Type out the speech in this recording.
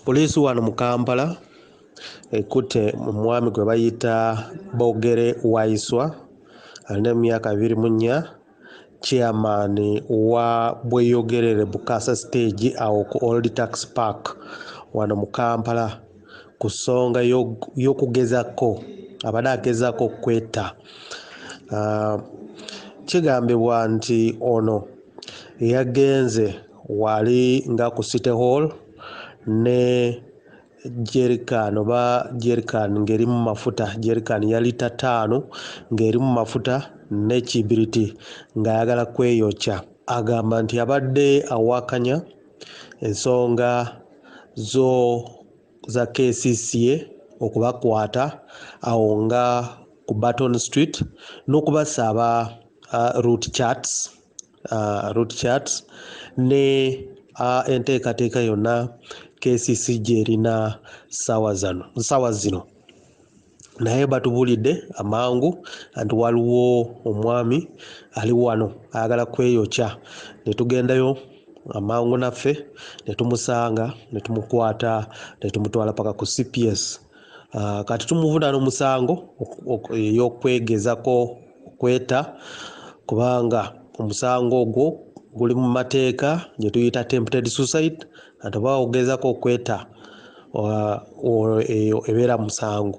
Poliisi wano mu Kampala ekutte omwami gwe bayita Bogere Waiswa, alina emyaka 24, chairman wa Bweyogerere Bukasa stage awo ku Old Tax Park wano mu Kampala, ku nsonga y'okugezako, abadde agezaako okwetta. Kigambibwa nti ono yagenze wali nga ku City Hall ne jerrycan oba jerrycan ng'erimu mafuta, jerrycan ya lita 5 ng'erimu mafuta n'ekibiriti, ng'ayagala kweyokya. Agamba nti abadde awakanya ensonga zo za KCCA okubakwata awo nga ku Burton Street n'okubasaba route charts ne enteekateeka yonna KCC gy'erina ssaawa zino. Naye batubulidde amangu nti waliwo omwami ali wano ayagala kweyokya, ne tugendayo amangu naffe ne tumusanga ne tumukwata ne tumutwala paka ku CPS. Kati tumuvunaana omusango ey'okwegezako okwetta, kubanga omusango ogwo guli mu mateeka gye tuyita attempted suicide, ate oba ogezaako okwetta, eyo ebeera musango.